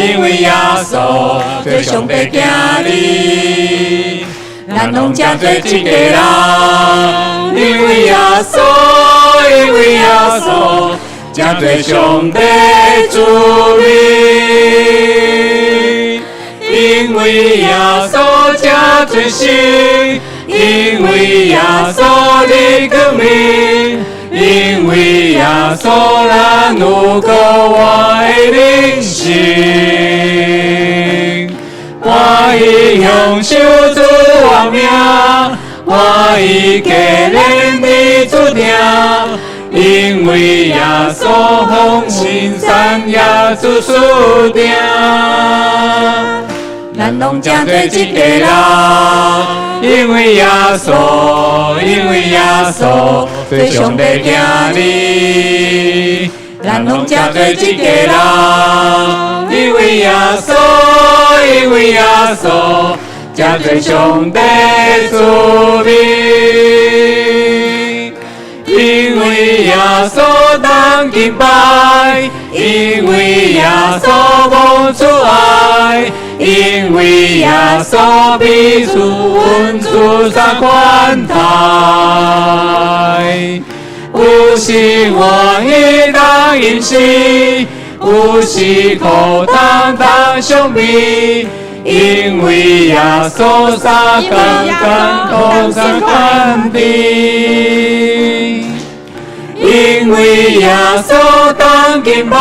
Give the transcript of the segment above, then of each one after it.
因為耶穌做上帝囝兒，咱攏成做一家人。因為耶穌，因為耶穌，成做上帝子民。因為耶穌成做神，因為耶穌的光明，因為耶穌咱有閣活的人生。歡喜享受主的名，歡喜加連的主聽，因為耶穌奉聖山耶穌輸定。咱攏成做一家人，因為耶穌，因為耶穌做上帝囝兒，咱攏成做一家人，因為耶穌，因為耶穌成做上帝子民，因為耶穌當敬拜，因為耶穌無阻礙。因為耶穌彼此恩賜三款待，有時歡喜當欣喜，有時苦痛當傷悲。因為耶穌相共艱苦相款甜。因為耶穌當敬拜，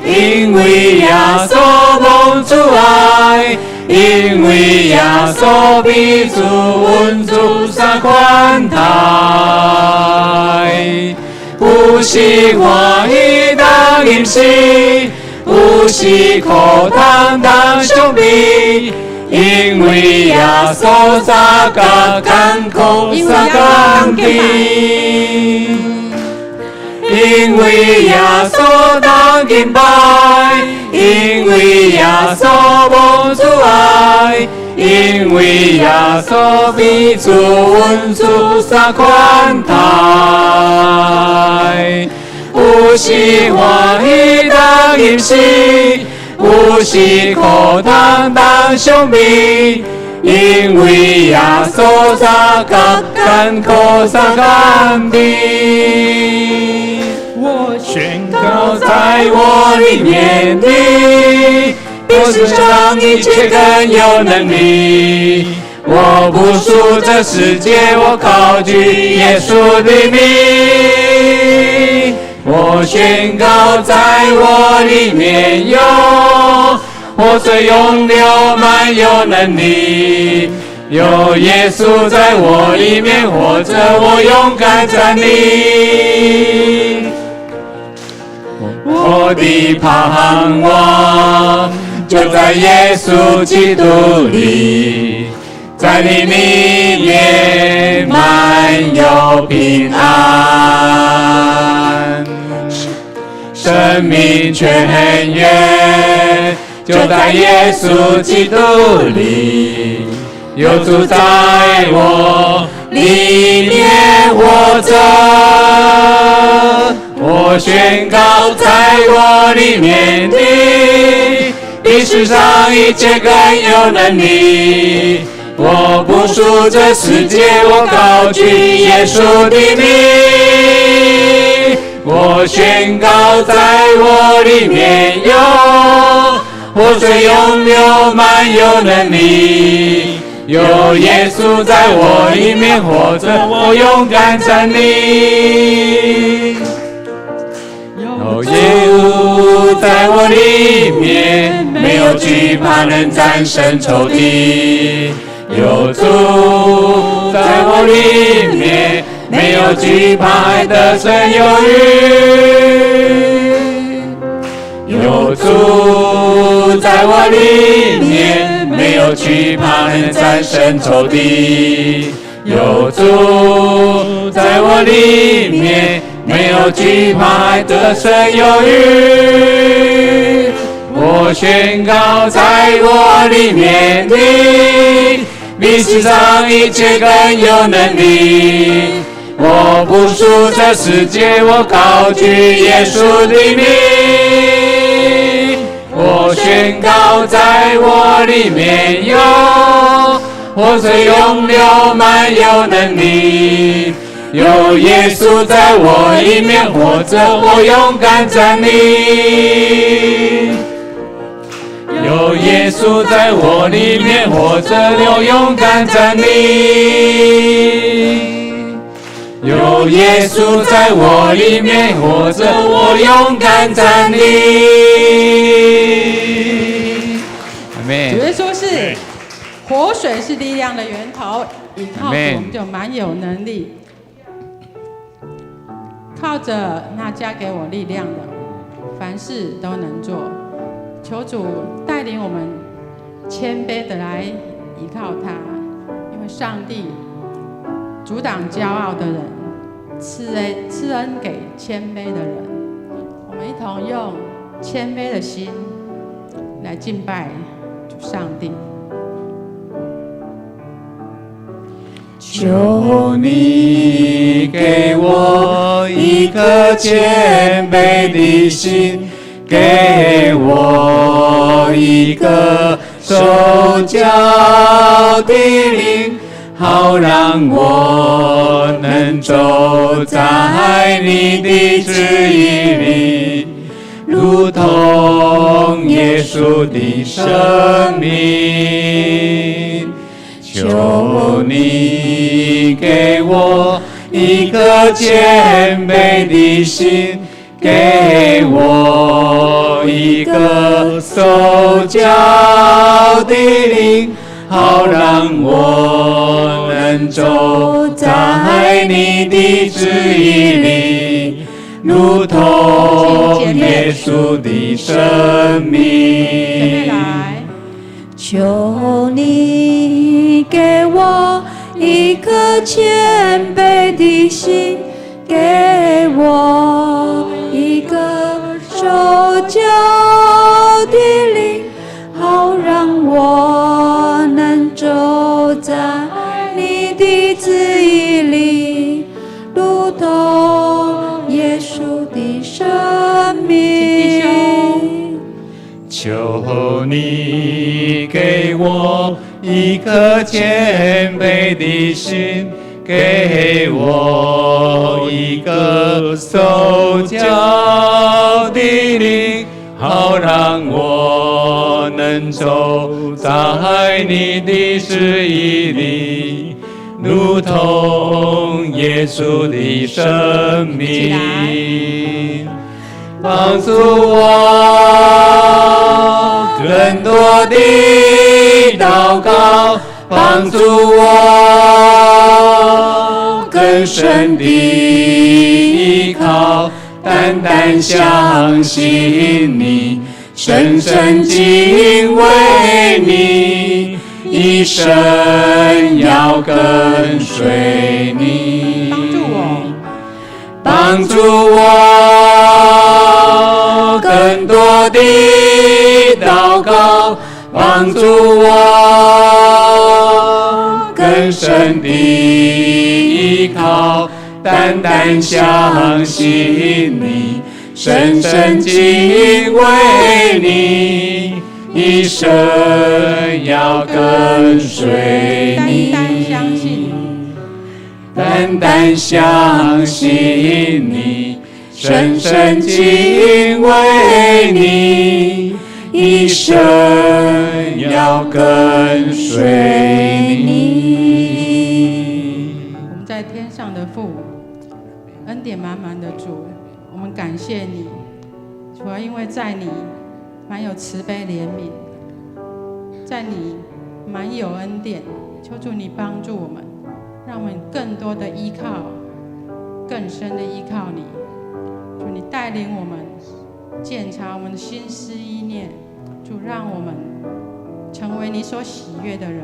因為耶穌無阻礙，因為耶穌彼此恩賜三款待。有時歡喜當欣喜，有時苦痛當傷悲，因為耶穌相共艱苦相款甜。因為耶穌當敬拜，因為耶穌無阻礙，因為耶穌彼此恩賜三款待。有時歡喜當欣喜，有時苦痛當傷悲，因為耶穌相共艱苦相款甜。我宣告在我裡面的，比世上一切更有能力。我不屬這世界，我高舉耶穌的名。我宣告在我裡面有活水湧流，滿有能力。有耶穌在我裡面活着，我勇敢站立。我的盼望就在耶穌基督裡，在你裡面滿有平安，生命泉源就在耶穌基督裡，有主在我裡面活着。我宣告在我裡面的，比世上一切更有能力。我不屬這世界，我高舉耶穌的名。我宣告在我裡面有活水湧流，滿有能力。有耶穌在我裡面活着，我勇敢站立。有耶穌在我裡面，沒有懼怕能戰勝仇敵。有主在我裡面，沒有懼怕得勝有餘。有主在我裡面，沒有懼怕能戰勝仇敵。有主在我裡面，沒有懼怕得勝有餘。我宣告在我裡面的，比世上一切更有能力。我不屬這世界，我高舉耶穌的名。我我宣告在我裡面有活水湧流，滿有能力。有耶穌在我裡面活著，我勇敢站立。有耶穌在我裡面活著，我勇敢站立。有耶穌在我裡面活著，我勇敢站立。阿門。主耶穌是活水，是力量的源頭，依靠主我們就滿有能力。靠著那加給我力量的，凡事都能做。求主帶領我們謙卑的來依靠他，因為上帝阻擋驕傲的人，賜恩給謙卑的人。我們一同用謙卑的心來敬拜主上帝。求你給我一顆謙卑的心，給我一個受教的靈，好讓我能走在你的旨意裡，如同耶穌的生命。求你給我一顆謙卑的心，給我一個受教的靈，好讓我能走在你的旨意裡，如同耶穌的生命。求你給我一顆謙卑的心，給我一個受教的靈，好讓我能走在你的旨意裡，如同耶穌的生命。求你給我一顆謙卑的心，給我一個受教的靈，好讓我能走在你的旨意裡，如同耶穌的生命。幫助我更多的禱告，幫助我更深的依靠，單單相信你，深深敬畏你，一生要跟隨你。幫助我，幫助我更多的禱告，幫助我更深的依靠，單單相信你，深深敬畏你，一生要跟隨你。單單相信你，單單相信你，深深敬畏你，一生要跟隨你。我們在天上的父，恩典滿滿的主，我們感謝你，主要因為在你滿有慈悲憐憫，在你滿有恩典，求主你幫助我們，讓我們更多的依靠，更深的依靠你。主你帶領我們檢查我們的心思意念，主讓我們成為你所喜悅的人。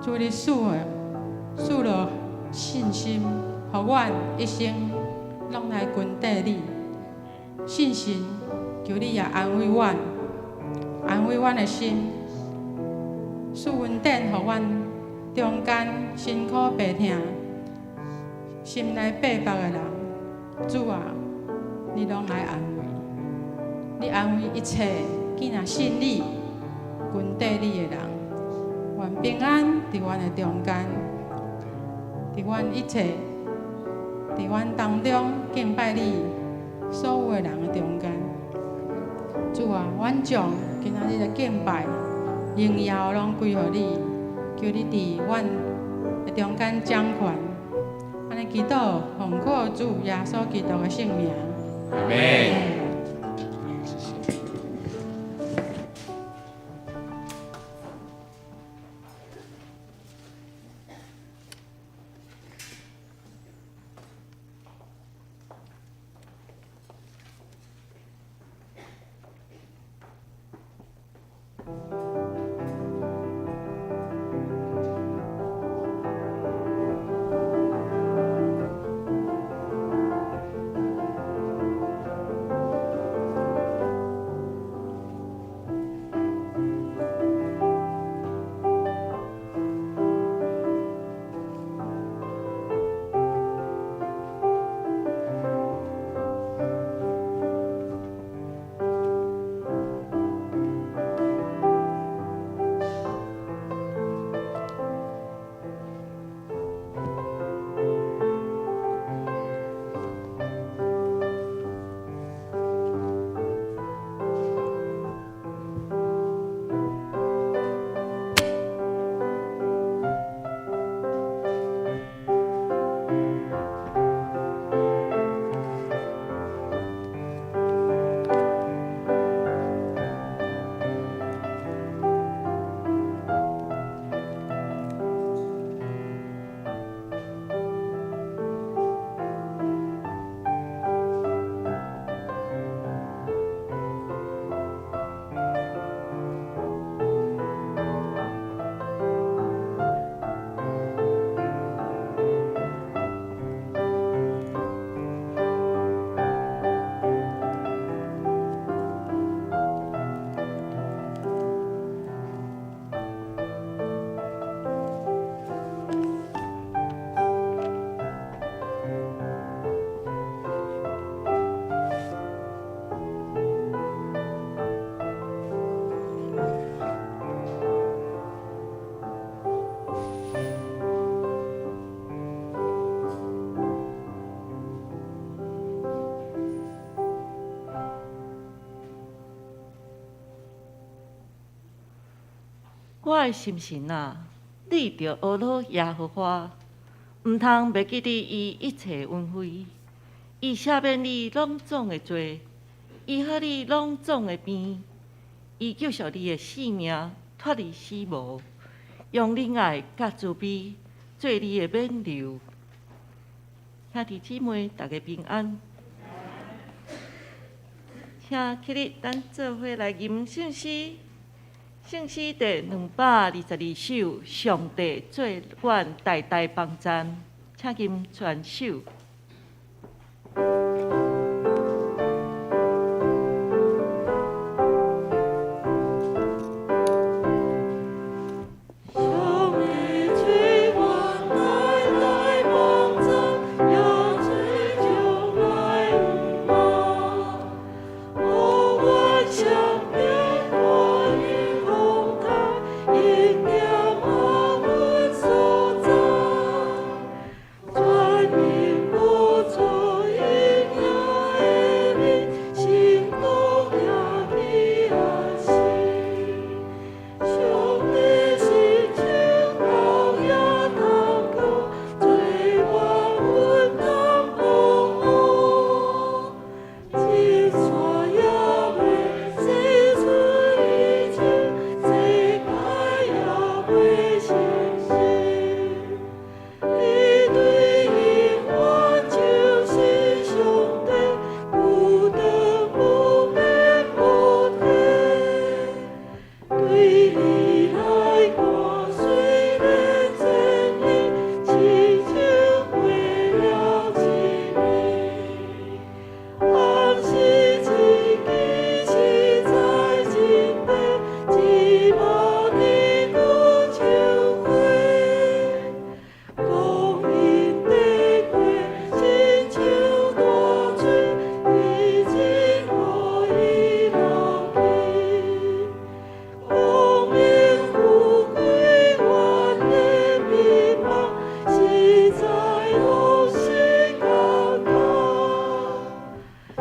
主你賜了信心，予阮一生攏來跟綴你。信心，求你也安慰阮，安慰阮的心，賜恩典予阮中間辛苦病疼、心內百縛的人，主啊，你攏來安慰，你安慰一切。囝若信你、跟綴你的人，願平安佇阮的中間，佇阮一切，佇阮當中敬拜你所有的人的中間。主啊，阮將今仔日的敬拜、榮耀攏歸予你，求你佇阮的中間掌權。按呢祈禱，奉靠主耶穌基督的聖名。阿們。謝謝。我的心神啊，你著呵咾耶和華，毋通袂記得伊一切恩惠。伊赦免你攏總的罪，醫好你攏總的病，伊救贖你的性命，脫離死亡，用仁愛佮慈悲做你的挽留。兄弟姊妹，大家平安。請起立，咱做伙來吟聖詩。聖詩第222首，上帝做阮大大幫贊，請吟全首。上帝做阮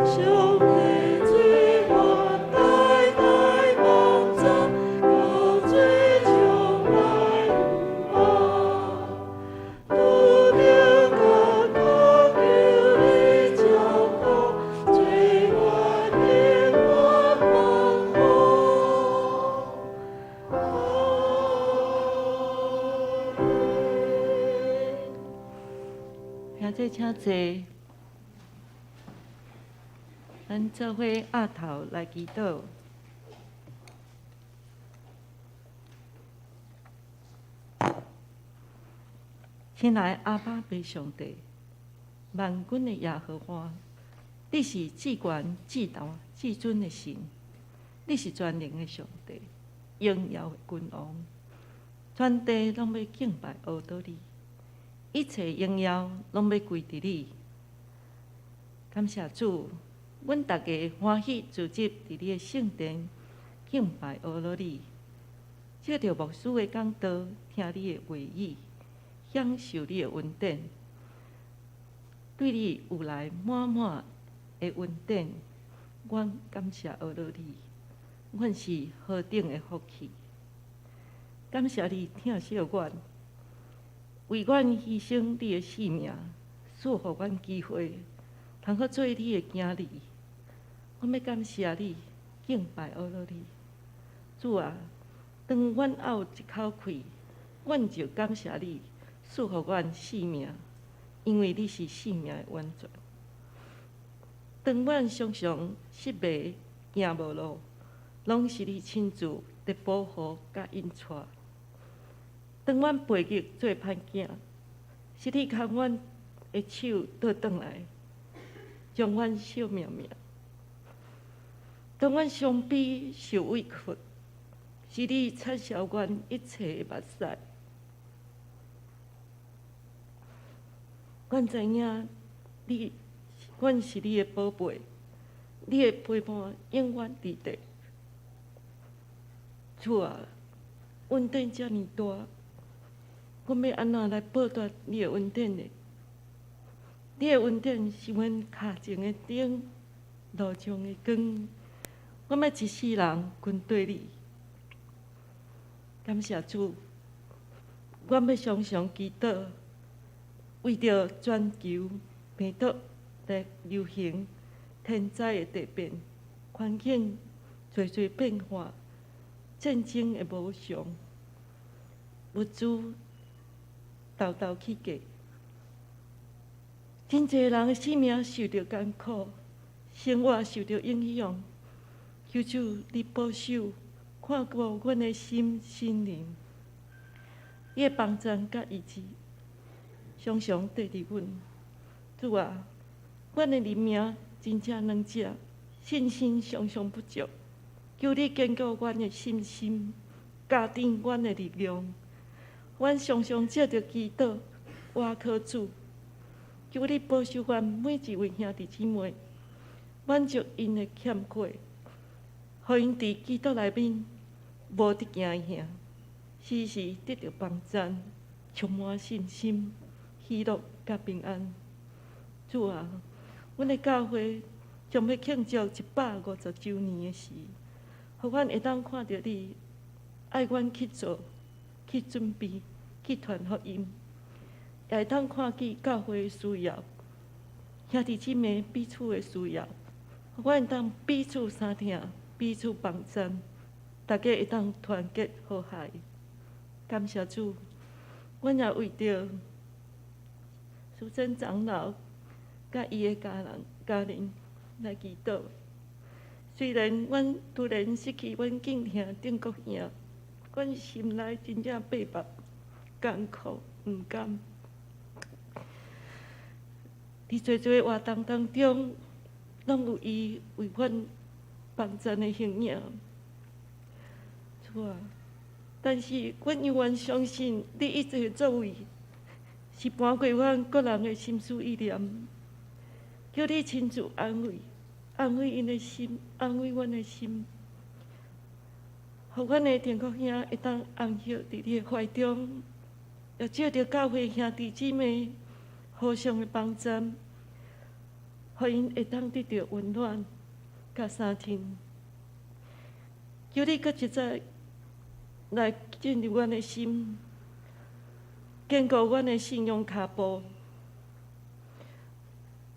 上帝做我代代幫贊，到最終來有望。拄著艱苦求你照顧，做我永遠幫護。阿門。兄弟請坐，咱做伙徛頭來祈禱。親愛的阿爸父上帝，萬軍的耶和華，你是至懸、至大、至尊的神，你是全能的上帝，榮耀的君王，全地攏欲敬拜阿倒你，一切榮耀攏欲歸佇你。感謝主，阮逐家歡喜聚集佇你的聖殿敬拜阿倒你，藉著牧師的講道，聽你的話語，享受你的恩典，對你有來滿滿的恩典，阮感謝阿倒你，阮是何等的福氣！感謝你疼惜阮，為阮犧牲你的性命，賜予阮機會，通好做你的囝兒。我欲感謝你，敬拜阿倒你。主啊，當阮猶有一口氣，阮就感謝你，賜予阮性命，因為你是性命的源泉。當阮常常失迷行無路，攏是你親自佇保護佮引帶。當阮背逆做歹囝，是你牽阮的手倒轉來，將阮惜命命。當阮傷悲受委屈，是你擦拭阮一切的目屎。阮知影你，阮是你的寶貝，你會陪伴永遠佇地。主啊，恩典遮爾大，阮欲按怎來報答你的恩典呢？你的恩典是阮跤前的燈，路上的光。我欲一世人跟綴你。感謝主，阮欲常常祈禱，為著全球病毒的流行、天災的突變、環境濟濟變化、戰爭的無常、物資沓沓起價，真濟人的性命受著艱苦，生活受著影響。求主你保守、看顧阮的心、心靈，你的幫贊佮醫治，常常綴佇阮。主啊，阮的靈命真正軟弱，信心常常不足。求你堅固阮的信心，加添阮的力量。阮常常藉著祈禱，倚靠主。求你保守阮每一位兄弟姊妹，滿足𪜶的欠缺，予𪜶佇基督內面無得驚嚇，時時得著幫贊，充滿信心、喜樂佮平安。主啊，阮的教會將欲慶祝150週年的時，予阮會當看著你愛阮去做、去準備、去傳福音，也會當看見教會的需要，兄弟姊妹彼此的需要，予阮會當彼此相疼、彼此幫贊，大家會當團結和諧。感謝主，阮也為著淑珍長老佮伊的家人、家人來祈禱。雖然阮突然失去阮敬兄鄧國兄，阮心內真正百般艱苦、毋甘。佇濟濟活動當中，攏有伊為阮幫贊的形影。主啊，但是阮永遠相信你一切作為是瞞過阮個人的心思意念。求你親自安慰，安慰𪜶的心，安慰阮的心，予阮的天國兄會當安息佇你的懷中，也藉著教會兄弟姊妹互相的幫贊，予𪜶會當得著溫暖佮衫穿。求你閣一再來進入阮的心，堅固阮的信仰跤步。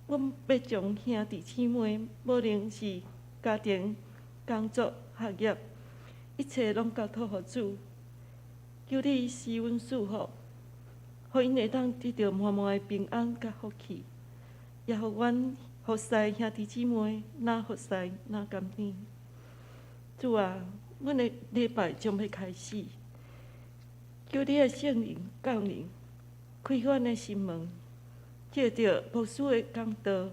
阮欲將兄弟姊妹，無論是家庭、工作、學業，一切攏交託予主。求你賜阮賜福，予𪜶會當得著滿滿的平安佮福氣，也予阮服侍兄弟姊妹，若服侍若甘甜。主啊，阮的禮拜將欲開始，求你的聖靈降臨，開阮的心門，藉著牧師的講道，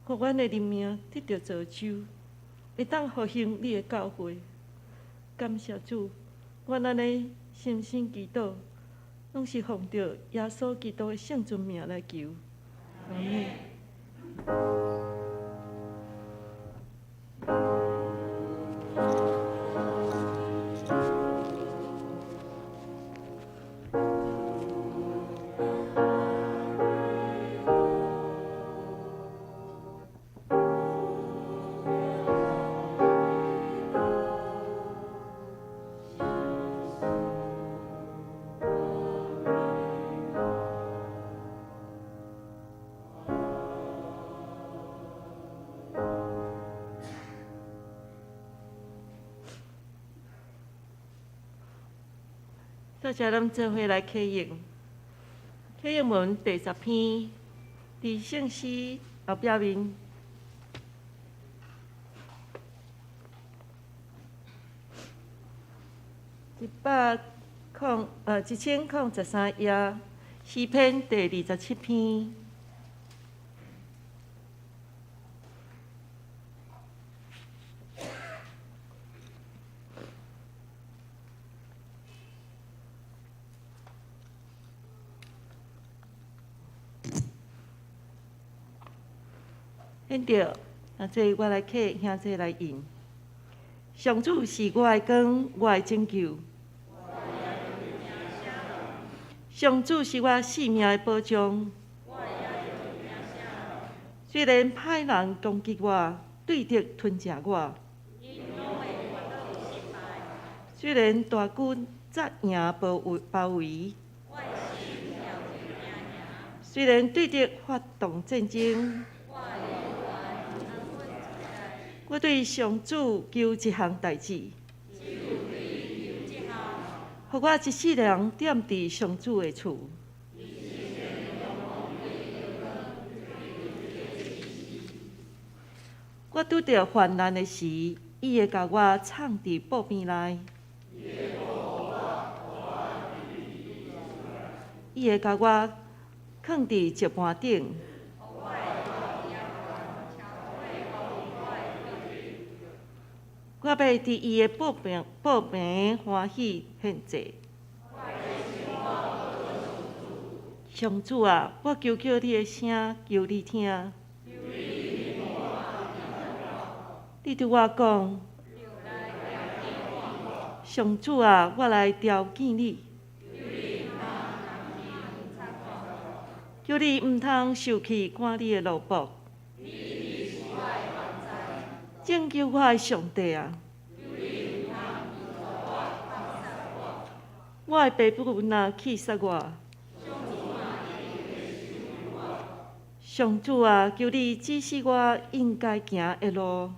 予阮的靈命得著造就，會當復興你的教會。感謝主，阮按呢深心祈禱，攏是奉著耶穌基督的聖尊名來求。阿們。大家咱做伙來啟用，啟用文第十篇，佇聖詩後壁面。1013頁，詩篇第27篇。現著，啊，這我來啟，兄弟來應。上主是我的光，我的拯救。上主是我性命的保障。雖然歹人攻擊我，對敵吞食我，雖然大軍紮營包圍，雖然對敵發動戰爭，我對上主求一項代誌，予我一世人踮佇上主的厝。我拄著患難的時，伊會共我藏佇寶殿內，伊會共我囥佇石盤頂。我欲佇伊的寶坪歡喜獻祭。上主啊，我求叫你的聲，求你聽。你對我講，上主啊，我來召見你。求你毋通受氣趕你的奴僕。拯救我的上帝啊！我的爸母若棄殺我，上主啊，求你指示我應該行的路。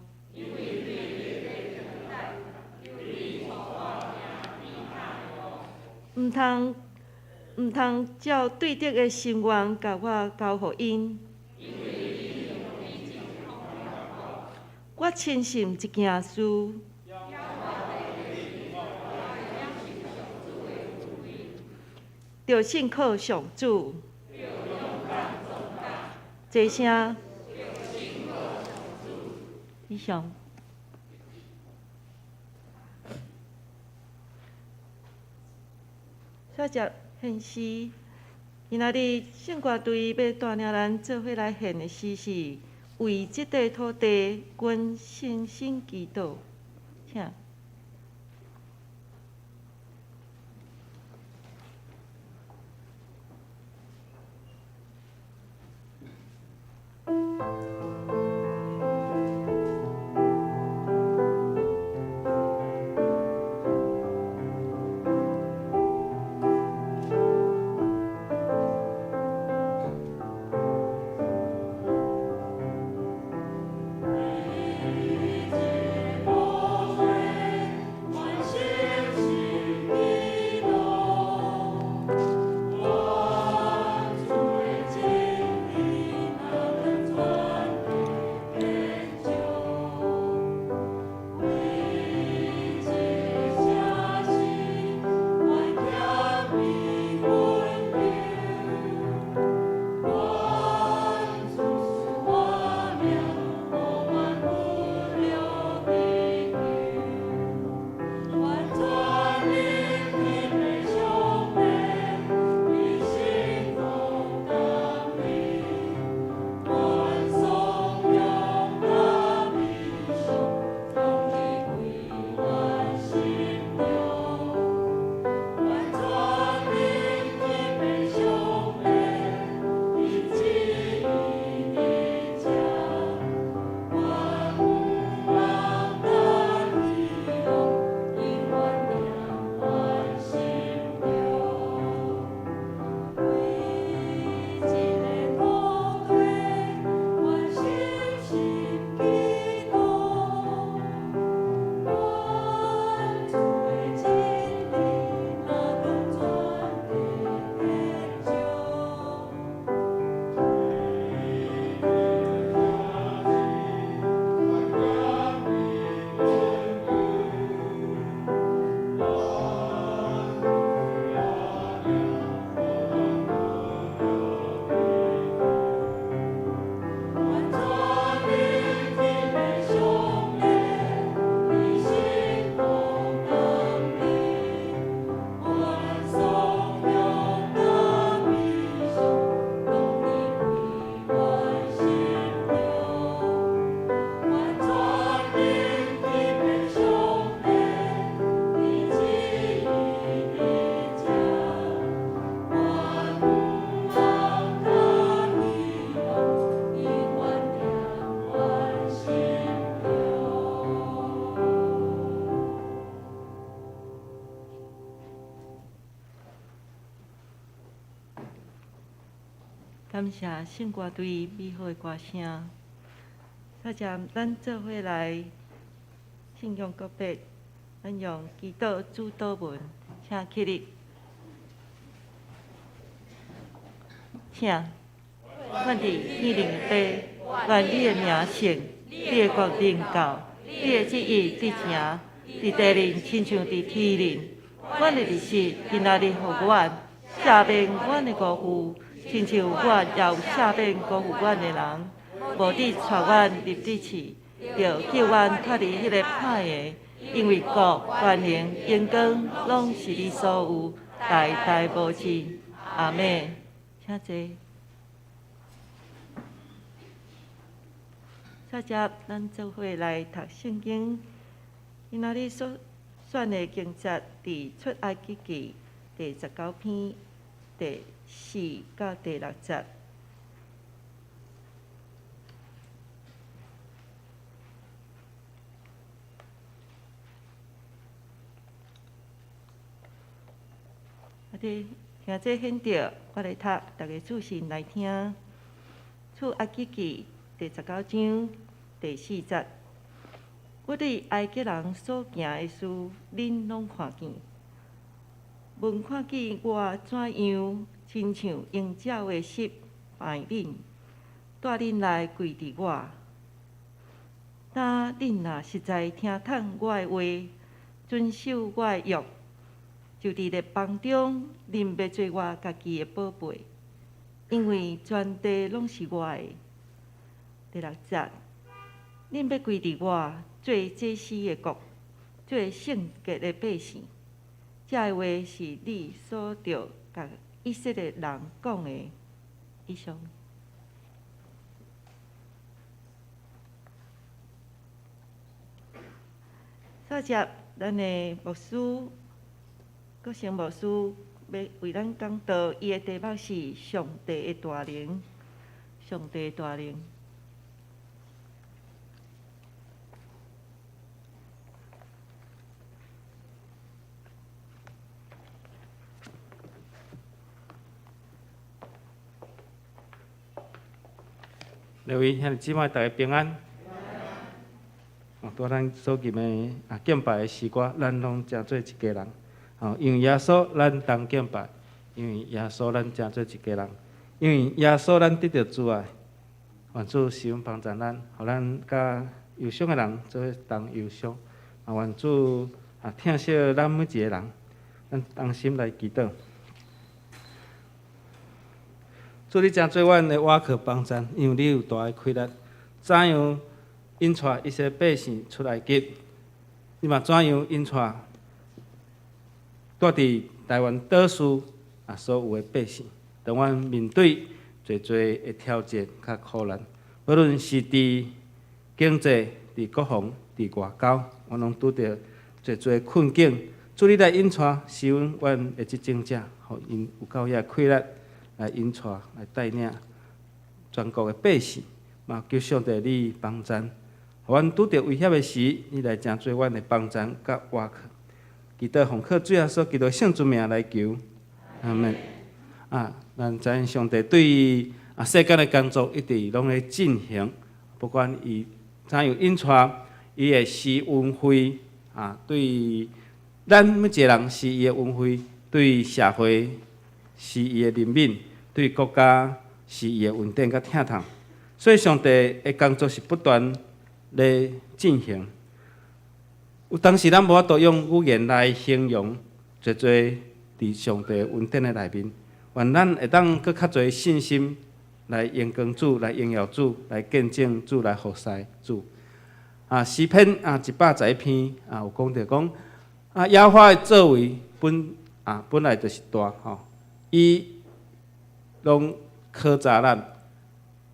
毋通照對敵的心願，共我交予𪜶。我深信一件事，著信靠上主。齊聲。以上。煞接獻詩，今仔日聖歌隊欲帶領咱做伙來獻的詩是。為這塊土地，阮誠心祈禱，請。感謝聖歌隊美好的歌聲。大家，咱做伙來信仰告白，咱用祈禱主禱文，請起立。請，阮佇天頂的父，願你的名聖，你的國臨到，你的旨意執行，佇地面親像佇天頂。阮的日食今仔日予阮，赦免阮的辜負，親像阮也有赦免辜負阮的人。無得帶阮入去試，著救阮脫離彼个歹的，因為國、權能、榮光，攏是你所有，代代無盡。阿們。請坐。接著，咱做伙來讀聖經。今仔日所選的經節，佇出埃及記第19篇第4到第6節。啊，你聽這顯著，我來讀，逐家注神來聽。出埃及記第19章第4節，我對埃及人所行的事，恁攏看見。聞看見我怎樣，親像鷹鳥的翼排恁，帶恁來歸佇我。若恁若實在聽從我的話，遵守我的約，就佇列邦中，恁欲做我家己的寶貝，因為全地攏是我的。第6節，恁欲歸佇我，做祭司的國，做聖潔的百姓。這个話是你所著共以色列人講的。以上。接著，咱的牧師國成牧師欲為咱講道，伊的題目是上帝的大能，上帝的大能。各位兄弟姊妹，大家平安。哦，拄咱所吟的啊敬拜的詩歌，咱攏成做一家人。哦，因為耶穌，咱同敬拜；因為耶穌，咱成做一家人；因為耶穌，咱得著主愛。願主施恩幫助咱，予咱佮憂傷的人做伙同憂傷。啊，願主啊疼惜咱每一个人，咱同心來祈禱。主，你成做阮的倚靠幫贊，因為你有大的氣力，怎樣引帶以色列百姓出埃及？你嘛怎樣引帶住佇台灣島嶼啊所有的百姓？當阮面對濟濟的挑戰佮苦難，無論是佇經濟、佇國防、佇外交，阮攏拄著濟濟困境。主，你來引帶，使阮的執政者，予𪜶有夠遐氣力來引帶、來帶領全國的百姓。嘛，求上帝你幫贊，予阮拄著危險的時，你來成做阮的幫贊佮倚靠。祈禱奉靠主耶穌基督聖尊名來求，阿們。啊，咱知影上帝對啊世間的工作一直攏咧進行，不管伊怎樣引帶，伊會施恩惠啊，對咱每一个人施伊的恩惠，對社會施伊的憐憫，對國家施伊的恩典佮疼痛。所以上帝的工作是不斷咧進行。有當時咱無法度用語言來形容濟濟佇上帝恩典的內面，願咱會當閣較濟信心來榮光主、來榮耀主、來見證主、來服侍主。啊，詩篇啊111篇啊有講著講啊，耶和華的作為本來就是大吼，伊攏考察咱，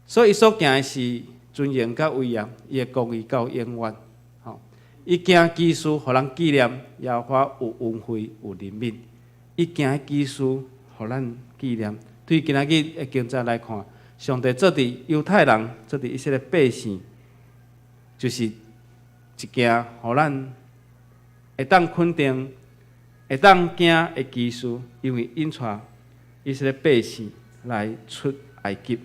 所以伊所行的是尊榮佮威嚴，伊的公義到永遠。吼，伊行奇事，予人紀念耶和華有恩惠有憐憫。伊行奇事，予咱紀念。對今仔日的經節來看，上帝做佇猶太人，做佇以色列百姓，就是一件予咱會當肯定、會當驚的奇事，因為引帶以色列百姓來出埃及。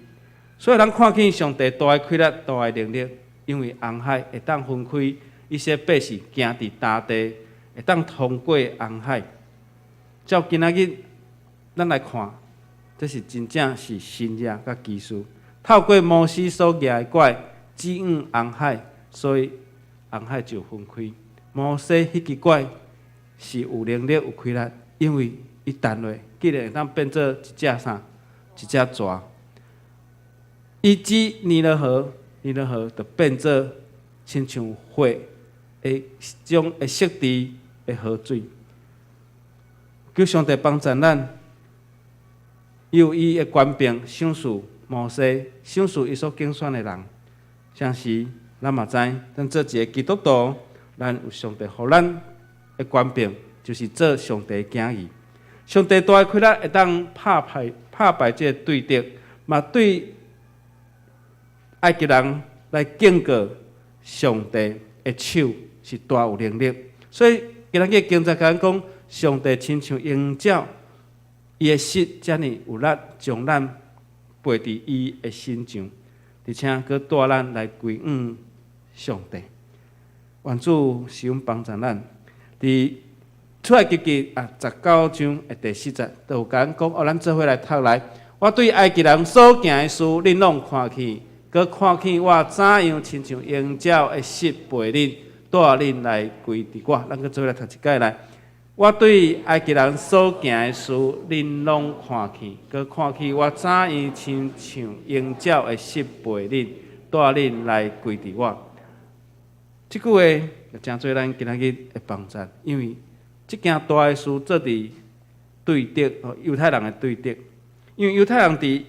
所以咱看見上帝大的氣力、大的能力，因為紅海會當分開，以色列百姓行佇乾地，會當通過紅海。照今仔日咱來看，這是真正是神蹟佮奇事。透過摩西所舉的拐指向紅海，所以紅海就分開。摩西彼支拐是有能力、有氣力，因為伊彈落，竟然會當變做一隻啥？一隻蛇。伊指尼羅河，尼羅河就變做親像血的種會色佇的河水。求上帝幫助咱，有伊的權柄賞賜摩西，賞賜伊所揀選的人。像是咱嘛知，咱做一个基督徒，咱有上帝予咱的權柄，就是做上帝的囝兒。上帝大的氣力會當拍敗這个對敵，嘛對埃及人來警告上帝的手是大有能力。所以今仔日經節共咱講，上帝親像鷹鳥，伊的翼遮爾有力，將咱背佇伊的身上，而且閣帶咱來歸向上帝。願主賜福幫助咱。佇出埃及記啊19章的第四節，就有共咱講哦，咱做伙來讀來。我對埃及人所行的事，恁攏看見，閣看見我怎樣親像鷹鳥的翼背恁，帶恁來歸佇我。咱閣做伙來讀一擺來。我對埃及人所行的事，恁攏看見，閣看見我怎樣親像鷹鳥的翼背恁，帶恁來歸佇我。這句話就成做咱今仔日的幫助，因為這件大的事做佇對敵，猶太人的對敵，因為猶太人佇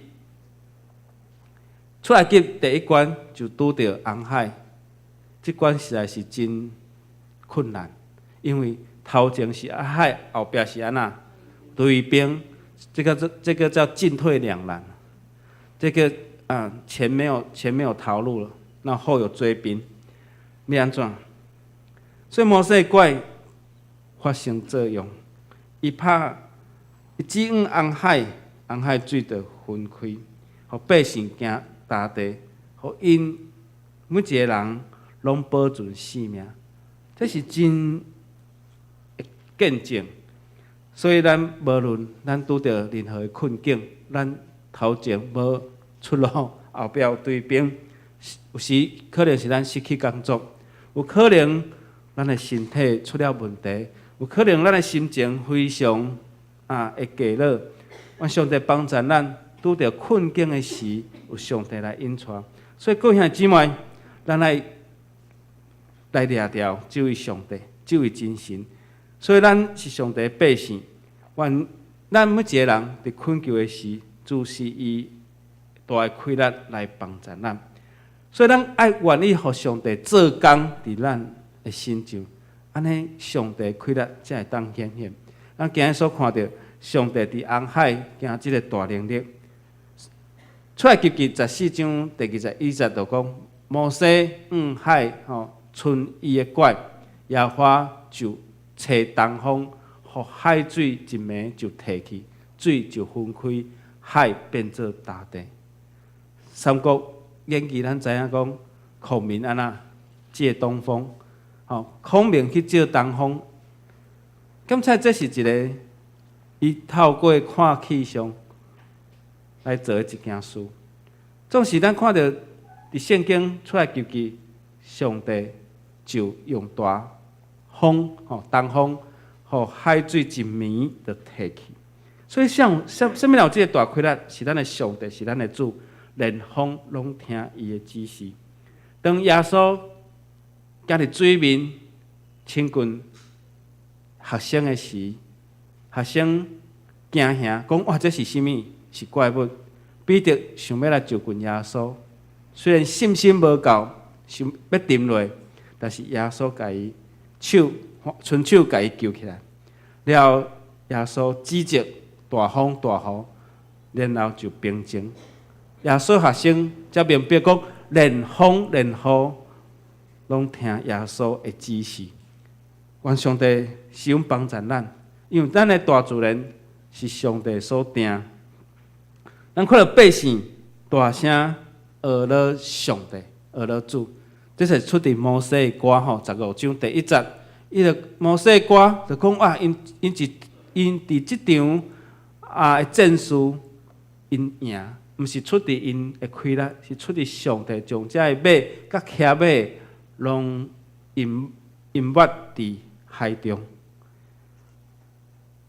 出埃及第一關就拄著紅海，這關實在是真困難，因為頭前是海，後壁是按怎追兵，這個叫進退兩難。這個啊前沒有逃路了，那後有追兵，欲按怎？所以摩西拐發生作用，伊拍伊指向紅海，紅海水就分開，予百姓行乾地，予𪜶每一个人攏保存性命，這是真見證。所以咱無論咱拄著任何的困境，咱頭前無出路，後壁有追兵，有時可能是咱失去工作，有可能咱的身體出了問題，有可能咱的心情非常啊會低落。願上帝幫助咱拄著困境的時，有上帝來引帶。所以各位兄弟姊妹，咱愛來掠著這位上帝，這位真神。所以咱是上帝的百姓，願咱每一个人佇困境的時，主是以大的氣力來幫助咱。所以咱愛願意予上帝做工佇咱的身上，按呢上帝氣力才會當顯現。咱今日所看著上帝佇紅海行這个大能力，出埃及記14章第21節就講，摩西向海吼伸伊的拐，耶和華就吹東風，予海水一暝就退去，水就分開，海變做乾地。三國演義咱知影講，孔明按怎借東風，吼，孔明去借東風，敢猜這是一个伊透過看氣象來做的一件事。總是咱看著佇聖經出埃及記，上帝就用大風，吼，東風，予海水一暝就退去。所以像啥物人有這个大氣力？是咱的上帝，是咱的主，連風攏聽伊的指示。當耶穌行佇水面親近學生的時，學生驚嚇，講哇，這是啥物？是怪物。彼得想欲來就近耶穌，雖然信心無夠，想欲沉落，但是耶穌共伊手伸手共伊救起來。了後耶穌指責大風大雨，然後就平靜。耶穌學生才明白講，連風連雨攏聽耶穌的指示。願上帝賜福幫助咱，因為咱的大自然是上帝所定。咱看著百姓大聲呵咾上帝，呵咾主。這是出佇摩西的歌吼，15章第1節。伊就摩西的歌就講哇，𪜶𪜶一𪜶佇這場啊的戰事，𪜶贏，毋是出佇𪜶的氣力，是出佇上帝將這个馬佮騎馬攏淹淹沒佇海中。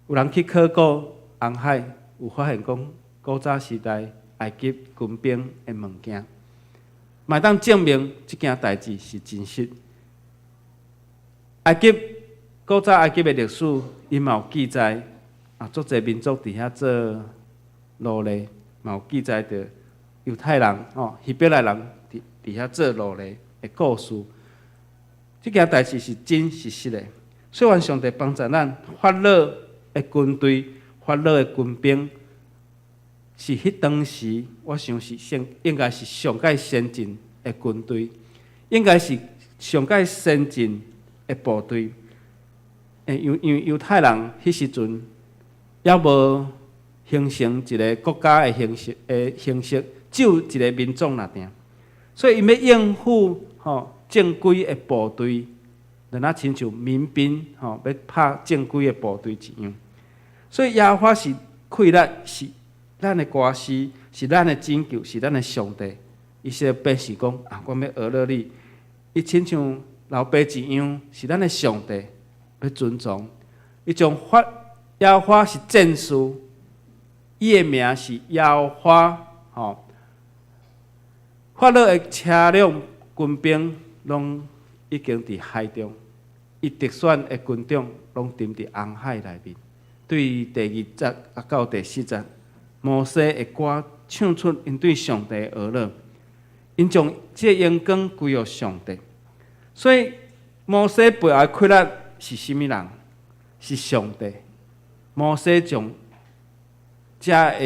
有人去考古紅海，有發現講古早時代埃及軍兵的物件，嘛會當證明這件代誌是真實。埃及古早埃及的歷史，伊嘛有記載啊，足濟民族佇遐做奴隸，嘛有記載著猶太人吼希伯來人佇佇遐做奴隸的故事。這件代誌是真是實的，所以願上帝幫助咱，法老的軍隊、法老的軍兵，是彼當時我想是先應該是上蓋先進的軍隊，應該是上蓋先進的部隊。因因為猶太人彼時陣猶無形成一个國家的形式的形式，只有一个民族爾爾，所以𪜶欲應付吼正規的部隊，就若親像民兵吼欲拍正規的部隊一樣。所以耶和華是氣力，是咱的歌詩，是咱的拯救，是咱的上帝。以色列百姓講啊，我欲呵咾你，伊親像老爸一樣，是咱的上帝，欲尊重。伊將法耶和華是戰士，伊的名是耶和華，吼。法老的車輛軍兵攏已經佇海中，伊特選的軍長攏沉佇紅海內面。對第2節啊到第4節，摩西的歌唱出𪜶對上帝的呵咾，𪜶將這個榮光歸予上帝。所以摩西背後的氣力是啥物人？是上帝。摩西將這个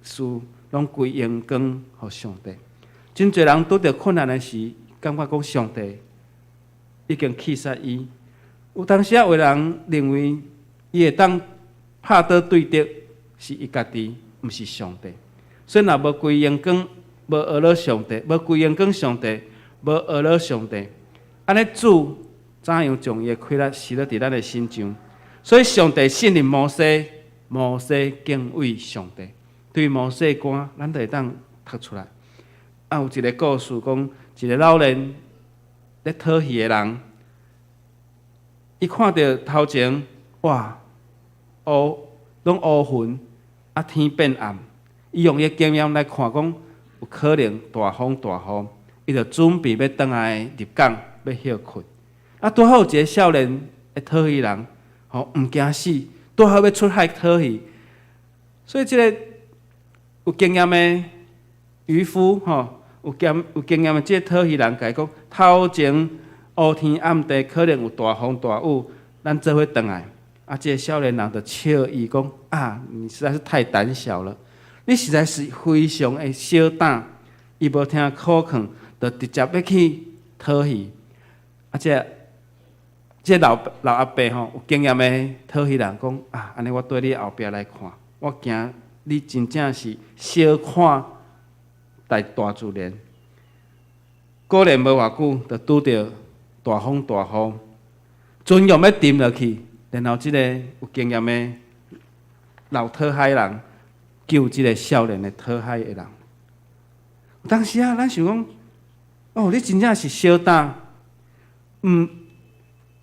事攏歸榮光予上帝。真濟人拄著困難的時，感覺講上帝已經棄殺伊。有當時仔有人認為伊會當拍倒對敵，是伊家己，毋是上帝。所以若無歸榮光，無呵咾上帝，無歸榮光上帝，無呵咾上帝，按呢主怎樣將伊的氣力施落佇咱的身上？所以上帝信任摩西，摩西敬畏上帝。對摩西歌，咱就會當讀出來。啊，有一个故事講，一个老年咧討魚的人，伊看著頭前，哇，烏攏烏雲，啊天變暗，伊用伊的經驗來看，講有可能大風大雨，伊就準備欲轉來入港，欲歇睏。啊，拄好有一个少年的討魚人，吼毋驚死，拄好欲出海討魚，所以這个有經驗的漁夫，吼，有經驗的這个討魚人，共伊講，頭前烏天暗地，可能有大風大雨，咱做伙轉來。啊，這个少年人就笑伊講：啊，你實在是太膽小了，你實在是非常的小膽。伊無聽苦勸，就直接欲去討魚。啊，這个這个老老阿伯吼，有經驗的討魚人講：啊，按呢我綴你後壁來看，我驚你真正是小看大大自然。果然無偌久，就拄著大風大雨，船欲欲沉落去，然後這个有經驗的老討海人救這个少年的討海的人。當時啊，咱想講，哦，你真正是小膽，毋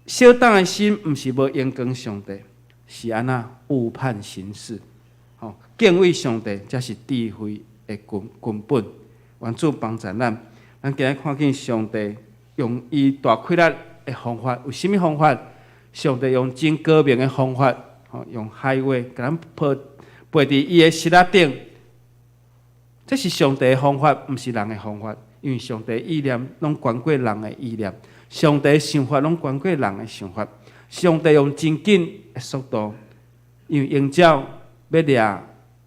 小膽的心，毋是無榮光上帝，是按怎誤判形勢。吼，敬畏上帝才是智慧的根根本。願主幫助咱，咱今日看見上帝用伊大氣力的方法，為啥物方法？上帝用真高明的方法，吼，用海話共咱抱背佇伊的膝仔頂。這是上帝的方法，毋是人的方法。因為上帝意念攏懸過人的意念，上帝想法攏懸過人的想法。上帝用真緊的速度，因為鷹鳥欲掠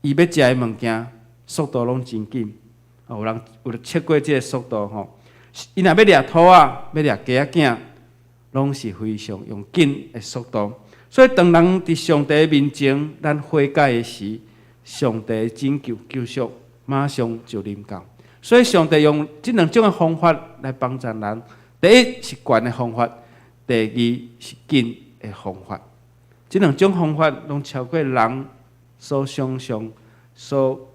伊欲食的物件，速度攏真緊。有人有測過這个速度吼，伊若欲掠兔仔，欲掠雞仔囝，攏是非常用緊的速度。所以當人佇上帝面前，咱悔改的時，上帝拯救救贖。馬上就臨到。所以上帝用這兩種的方法來幫助人。第一是懸的方法，第二是緊的方法。這兩種方法攏超過人所想像、所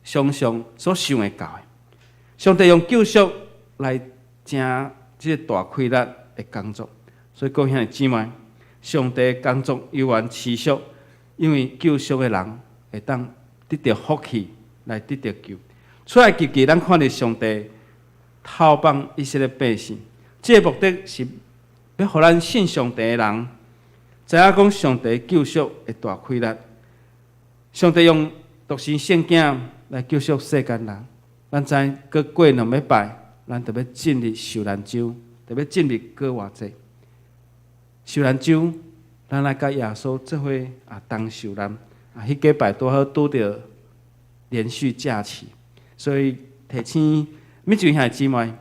想像、所想會到的。上帝用救贖來成這個大氣力的工作，所以各位兄弟姊妹，上帝的工作猶原持續，因為救贖的人會當得著福氣來得著救。出埃及記，咱看著上帝敨放以色列百姓，這個目的是欲予咱信上帝的人知影講上帝救贖的大氣力。上帝用獨生聖子來救贖世間人。咱知閣過兩禮拜，咱就欲進入受難週，就欲進入逾越節。受難週，咱來佮耶穌做伙啊，同受難啊，彼禮拜拄好拄著連續假期，所以提醒每一位兄弟姊妹，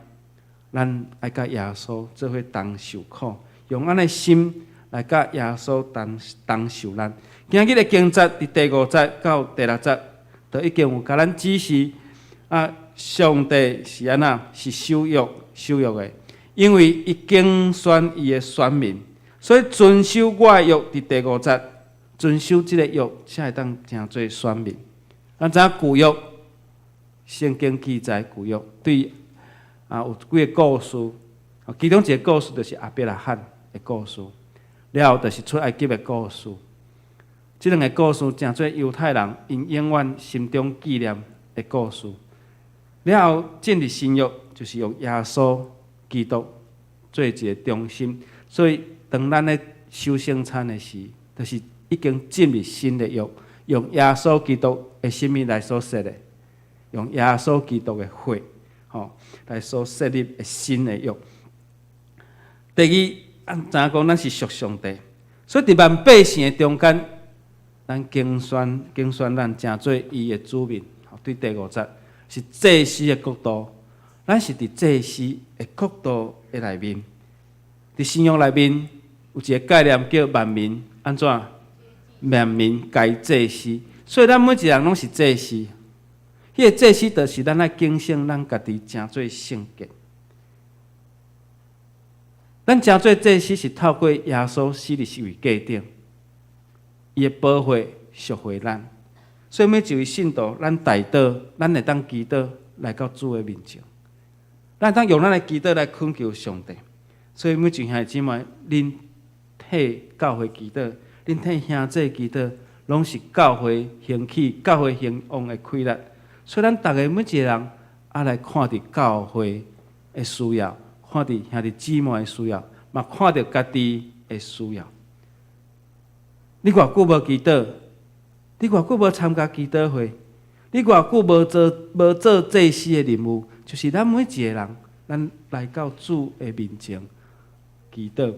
咱愛佮耶穌做伙同受苦，用按呢心來佮耶穌同同受難。今日的經節佇第五節到第六節，都已經有共咱指示啊。上帝是按怎？是守約、守約的，因為伊揀選伊的選民，所以遵守我的約。佇第五節，遵守這个約，才會當成做選民。咱知影舊約，聖經記載舊約對啊有幾个故事，其中一个故事就是亞伯拉罕的故事，了後就是出埃及的故事。這兩个故事成做猶太人𪜶永遠心中紀念的故事。了後進入新約，就是用耶穌基督做一个中心。所以當咱咧守聖餐的時，就是已經進入新的約，用耶穌基督的生命來所設的，用耶穌基督的血，吼來所設立的新的約。第二，咱知影講咱是屬上帝，所以佇萬百姓的中間，咱揀選揀選咱成做伊的子民。對第五節是祭司的國度，咱是佇祭司的國度的內面。佇新約內面有一个概念叫萬民按怎？萬民皆祭司，所以咱每一个人攏是祭司。彼个祭司就是咱愛警醒咱家己，成做聖潔。咱成做祭司是透過耶穌死佇十字架頂，伊的寶血贖回咱。所以每一位信徒，咱代禱，咱會當祈禱來到主的面前，咱會當用咱的祈禱來懇求上帝。所以每一位兄弟姊妹，恁替教會祈禱，恁替兄弟祈禱，攏是教會興起、教會興旺的氣力。所以咱逐家每一个人，啊來看著教會的需要，看著兄弟姊妹的需要，嘛看著家己的需要。你偌久無祈禱？你偌久無參加祈禱會？你偌久無做祭司的任務？就是咱每一个人，咱來到主的面前祈禱。有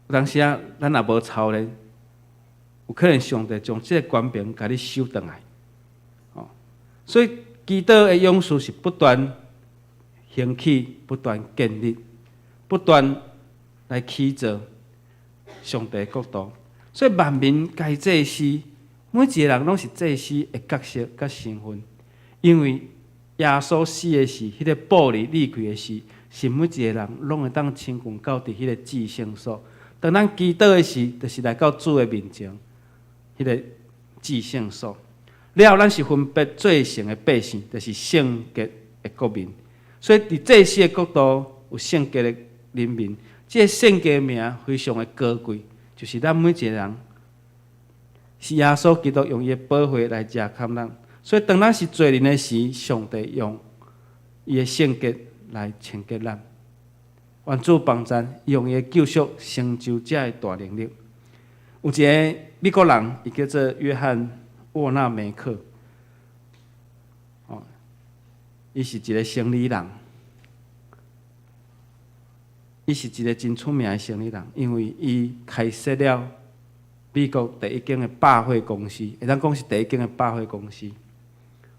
當時啊，咱若無操練，有可能上帝將這个權柄共你收轉來。哦，所以祈禱的勇士是不斷興起、不斷建立、不斷來起造上帝的國度。所以萬民皆祭司，每一个人攏是祭司的角色佮身份。因為耶穌死的時，彼个布簾裂開的時，是每一个人攏會當親近到佇彼个至聖所。當咱祈禱的時，就是來到主的面前，彼个至聖所。了後，咱是分別做聖的百姓，就是聖潔的國民。所以，佇祭司的國度有聖潔的人民，這个聖潔的名非常的高貴，就是咱每一个人是耶穌基督用伊的寶血來遮蓋咱。所以，當咱是罪人的時，上帝用伊的聖潔來清潔咱。願主幫贊，用伊的救贖成就這个大能力。有一个美國人，伊叫做約翰沃納梅克，哦，伊是一个生理人，伊是一个真出名的生理人，因為伊開設了美國第一間的百貨公司，會當講是第一間的百貨公司。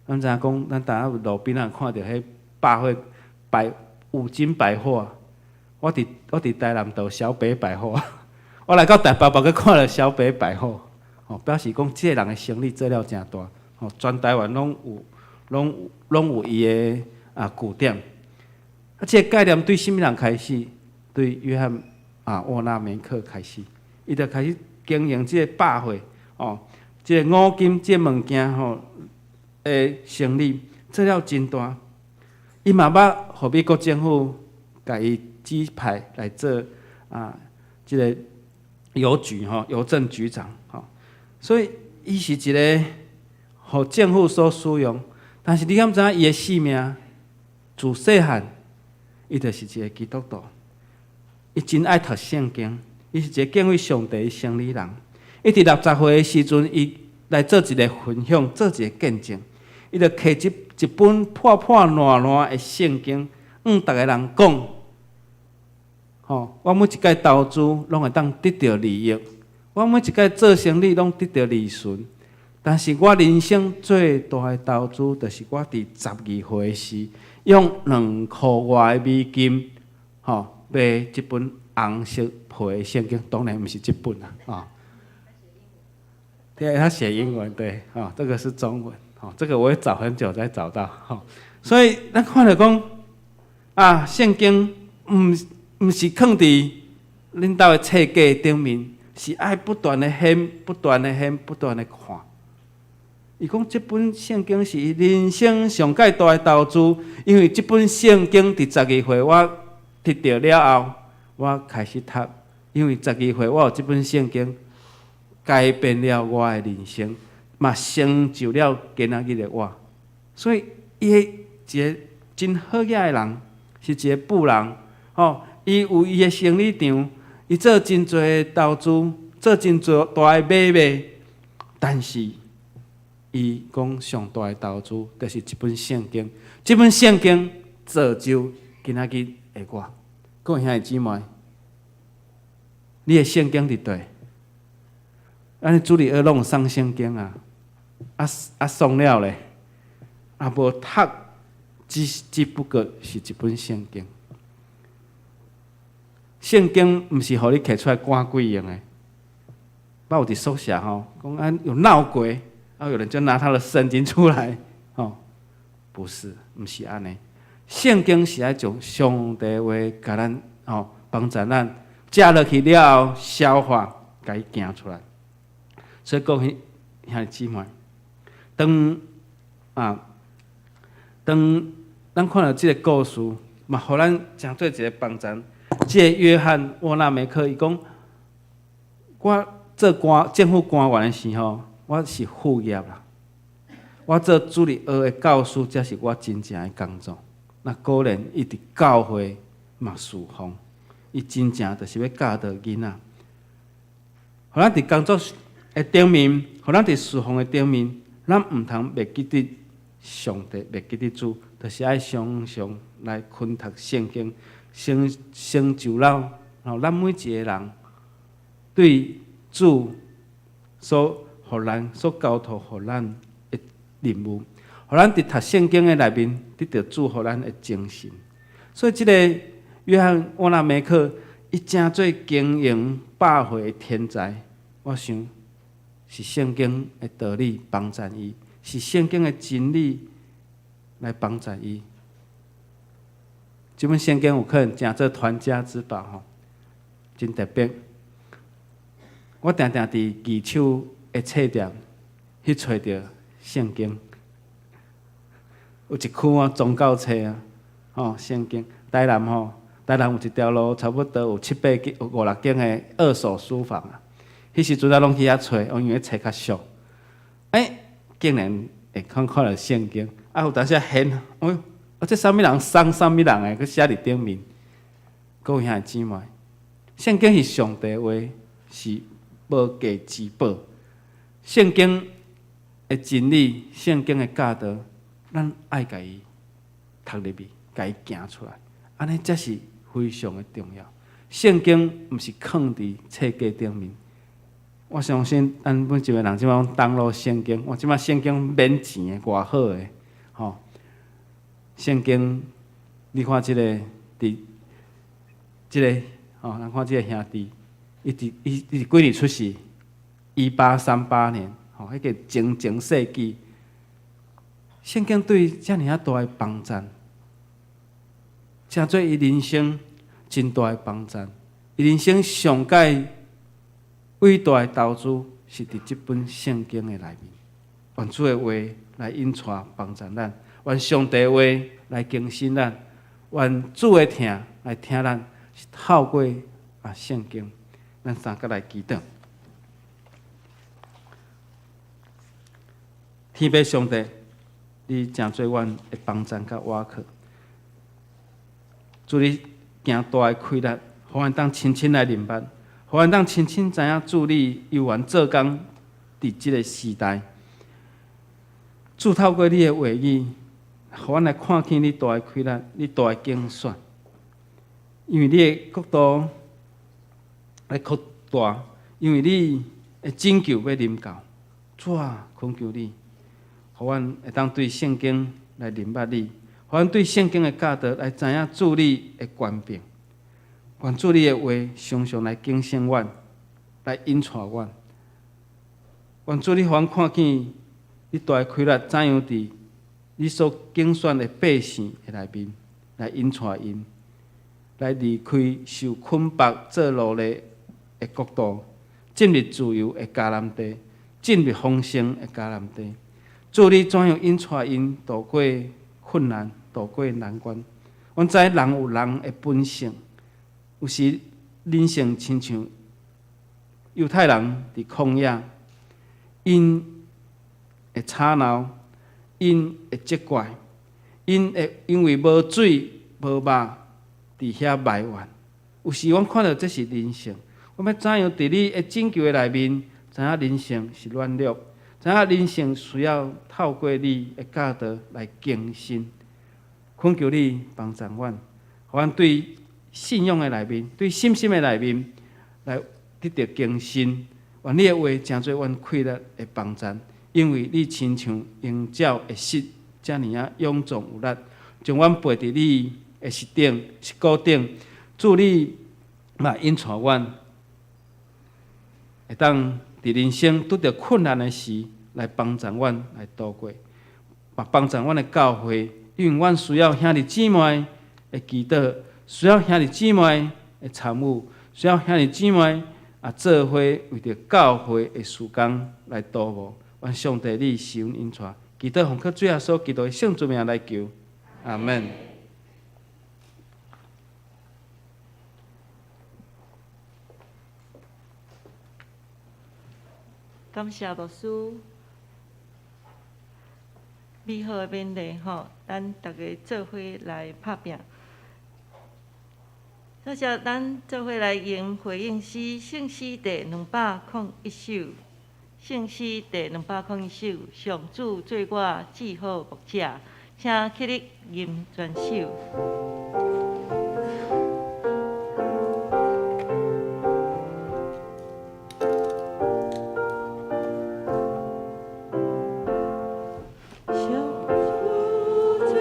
咱知影講，咱逐仔路邊仔看著彼百貨百五金百貨。我佇台南就小北百貨，我來到台北，閣看著小北百貨。吼，表示講這个人的生意做了誠大，吼，全台灣攏有，攏有伊的據點。這个概念對啥物人開始？對約翰沃納梅克開始，伊就開始經營這個百貨，哦，這个五金這个物件吼的生意做了真大。伊嘛捌予美國政府共伊指派來做這个郵局吼，郵政局長吼，所以伊是一個予政府所使用，但是你敢知影伊的性命自細漢，伊就是一個基督徒，伊真愛讀聖經，伊是一個敬畏上帝的生理人。伊佇60歲的時陣，伊來做一個分享，做一個見證，伊就提一本破破爛爛的聖經，向逐个人講，吼，我每一擺投資攏會當得著利益，我每一擺做生意攏得著利潤，但是我人生最大的投資，就是我佇12歲時用2箍外的美金，吼，買這本紅色皮的聖經，當然毋是這本啦，啊。對，他寫英文，對，哦，這個是中文，哦，這個我也找很久才找到，吼，所以咱看著講，聖經毋是囥佇恁兜的冊架頂面，是愛不斷的掀，不斷的掀，不斷的看。伊講這本聖經是伊人生上蓋大的投資，因為這本聖經佇12歲我得著了後，我開始讀，因為十二歲我有這本聖經，改變了我的人生，嘛成就了今仔日的我。所以，伊一個真好額的人，是一個富人，吼，伊有伊的生理場，伊做真濟投資，做真濟大的買賣，但是伊講上大的投資就是這本聖經，這本聖經造就今仔日的我。各位兄弟姊妹，你的聖經佇佗？咱主日學攏有送聖經啊，送了咧，無讀，只不過是一本聖經。聖經毋是予你提出來趕鬼用的。捌有佇宿舍吼，講有鬧鬼，有人就拿他的聖經出來，吼，不是，毋是按呢。聖經是愛將上帝話共咱吼幫助咱食落去了後消化，共伊行出來。所以各位兄弟姊妹，當咱看著這个故事，嘛，予咱誠做一个幫助。這个約翰沃納梅克伊講，我做官政府官員的時候，我是副業啦。我做主日學的教師，才是我真正的工作。那果然，伊佇教會嘛侍奉，伊真正就是欲教導囡仔。予咱佇工作的頂面，予咱佇侍奉的頂面，咱毋通袂記得上帝，袂記得主，就是愛常常來勤讀聖經，成就了，吼，咱每一个人對主所予咱、所交託予咱的任務，予咱佇讀聖經的內面得著主予咱的精神。所以，這个約翰沃納梅克，伊成做經營百貨的天才，我想是聖經的道理幫助伊，是聖經的真理來幫助伊。這本聖經有可能成做傳家之寶吼，真特別。我定定佇二手的冊店去揣著聖經，有一區啊宗教冊啊，吼聖經。台南吼，台南有一條路，差不多有七八間、五六間的二手書房啊。彼時陣仔攏去遐揣，因為冊較俗。竟然會看著聖經，有當時掀，哎喲，這啥物人送啥物人的，閣寫佇頂面。各位兄弟姊妹，聖經是上帝話，是無價之寶。聖經的真理，聖經的教導，咱愛共伊讀入去，共伊行出來，按呢才是非常的重要。聖經毋是囥佇冊架頂面。我相信咱每一个人這擺攏 download 聖經，我這擺聖經免錢的，偌好的，吼！聖經，你看這个佇這个，吼，咱看這个兄弟，伊佇伊伊是幾年出世？ 1838年，吼，彼个前前世纪，圣经对遮爾仔大的幫贊，成做伊人生真大的幫贊。伊人生上蓋偉大的投資是佇這本聖經的內面，願主的話來引帶幫贊咱，願上帝的話來更新咱，願主的疼來疼咱，是透過聖經，咱三個來祈禱。天父上帝，你誠做阮的幫贊佮倚靠，主你行大的氣力，予阮當親親來認捌，予阮當親親知影主你猶原做工佇這个時代。主透過你的話語，予阮來看見你大的氣力，你大的揀選。因為你的國度來擴大，因為你的拯救欲臨到。主啊，懇求你，予阮會當對聖經來認捌你，予阮對聖經的教導來知影主你的權柄。願主你的話常常來警醒阮，來引帶阮。願主你予阮看見你大的氣力怎樣佇你所揀選的百姓的內面來引帶𪜶，來離開受捆綁做奴隸的國度，進入自由的迦南地，進入豐盛的迦南地。主你怎樣引帶𪜶渡過困難，渡過難關？阮知人有人的本性，有時人性親像猶太人佇曠野，𪜶會吵鬧，𪜶會責怪，𪜶會因為無水無肉佇遐埋怨。有時阮看著這是人性，阮欲怎樣佇你的拯救的內面，知影人性是軟弱，知影人性需要透過你的教導來更新。懇求你幫助阮，予阮對信仰的內面，對信心的內面來得著更新。願你的話成做阮氣力的幫贊，因為你親像鷹鳥的翼，遮爾仔勇壯有力，將阮背佇你的翼頂、翼骨頂。主你嘛引帶阮，會當佇人生拄著困難的時，來幫助阮來度過，嘛幫助阮的教會，因為阮需要兄弟姊妹的祈禱，需要兄弟姊妹的參與，需要兄弟姊妹做伙為著教會的事工來禱告。願上帝你賜阮引帶，祈禱奉靠主耶穌基督的聖主名來求，阿門。感謝牧師美好的勉勵吼，咱逐家做伙來拍拚。首先，咱做伙來吟回應詩，聖詩第201首，聖詩第201首，上主做我至好牧者，請起立吟全首。上主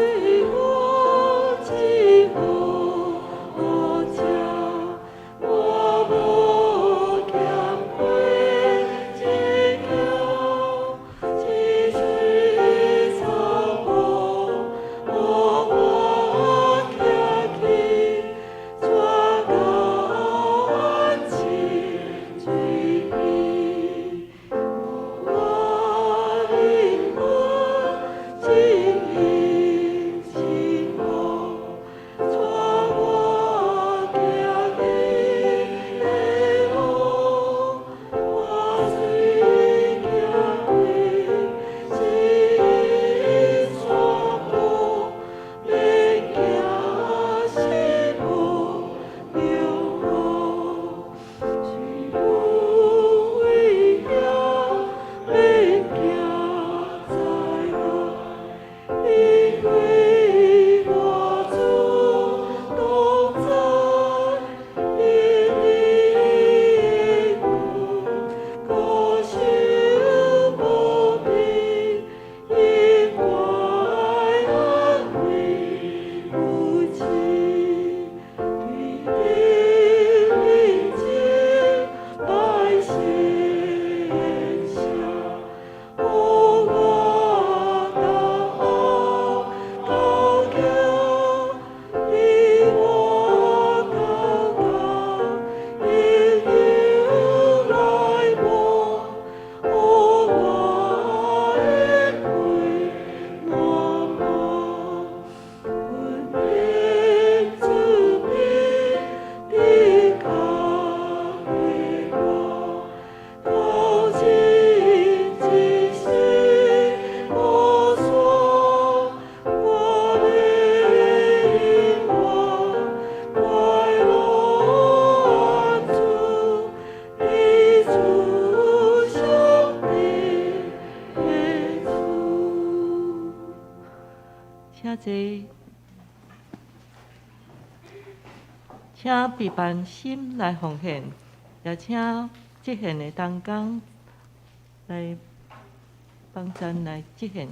請備辦心來奉獻，也請職獻的同工來幫贊來職獻。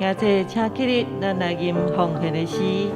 兄弟，請起立，咱來吟奉獻的詩。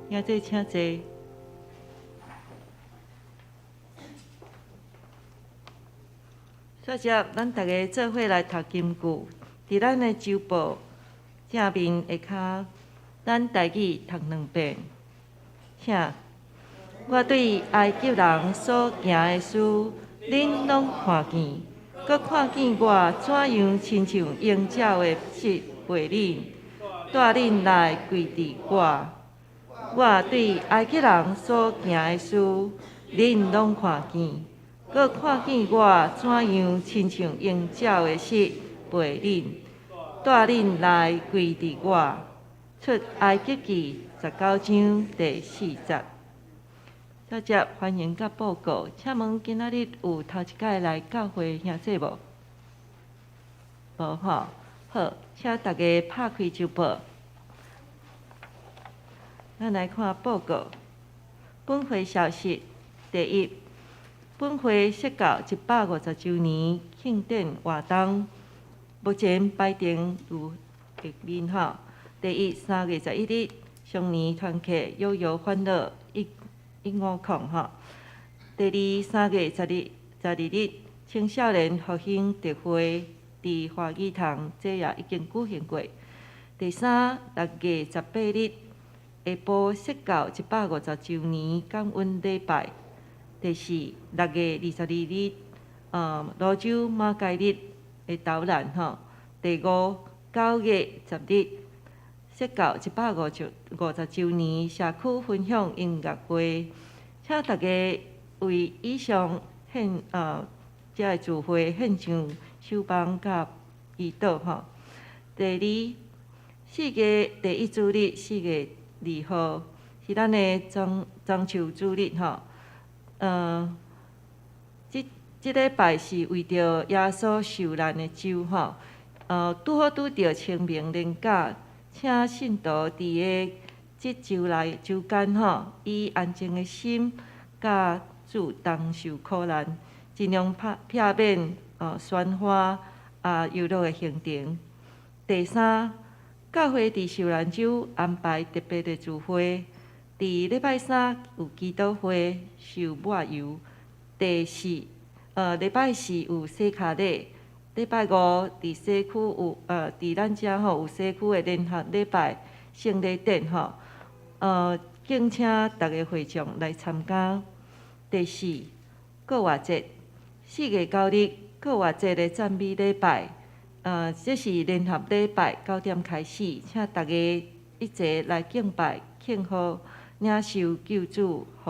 兄弟，請坐。首先，咱逐家做伙來讀金句，佇咱的周報正面下跤，咱台語讀兩遍。請，我對埃及人所行的事，恁攏看見，閣看見我怎樣親像鷹鳥的翅飛恁，帶恁來歸佇我。我對埃及人所行的事，恁攏看見，閣看見我怎樣親像鷹鳥的翅飛恁，帶恁來歸佇我。出埃及記19章第4節。小姐歡迎佮報告，請問今仔日有頭一擺來教會兄弟無？無吼，好，請大家拍開周報。咱來看報告。本會消息：第一，本會設教150週年慶典活動，目前排程如下面吼。第一，3月11日，雙年團契悠悠歡樂150吼。第二，3月12日，青少年復興特會佇華語堂，這也已經舉行過。第三，6月18日，下晡釋教150週年感恩禮拜。第四，6月22日，蘆洲馬偕日的導覽吼。第五，9月10日，釋教150週年社區分享音樂會，請大家為以上獻這个聚會獻上守望佮祈禱吼。第二，4月第一主日，4月2號是咱的樟樹主日吼。這禮拜是為著耶穌受難的週吼。拄好拄著清明連假，請信徒佇個這週內週間吼，以安靜的心，佮主同受苦難，盡量避免喧譁啊遊樂的行程。第三，教會佇受難週安排特別的聚會，佇禮拜三有祈禱會、受抹油。第四，禮拜四有洗跤禮，禮拜五佇社區有佇咱遮吼有社區的聯合禮拜聖禮典吼，敬請逐个會眾來參加。第四，復活節，4月9日復活節的讚美禮拜，這是聯合禮拜9點開始，請大家一齊來敬拜、慶賀、領受救主予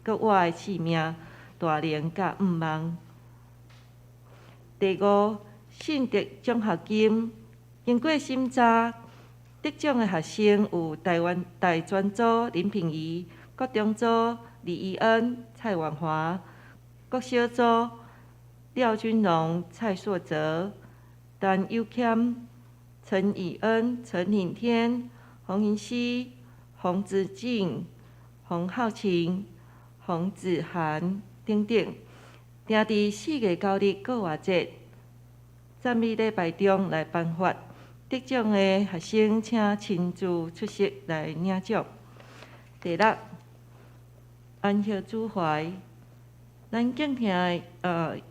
閣活的賜命、大能佮向望。第五，信德獎學金經過審查，得獎的學生有台灣大專組林品儀、國中組李怡恩、蔡婉華、國小組廖君榮、蔡碩哲、陳友謙、陳以恩、陳颖天、洪銀熙、洪子敬、洪浩晴、洪子涵等等。定佇4月9日復活節讚美禮拜中來頒發。得獎的學生請親自出席來領獎。第六，安息主懷，咱敬聽的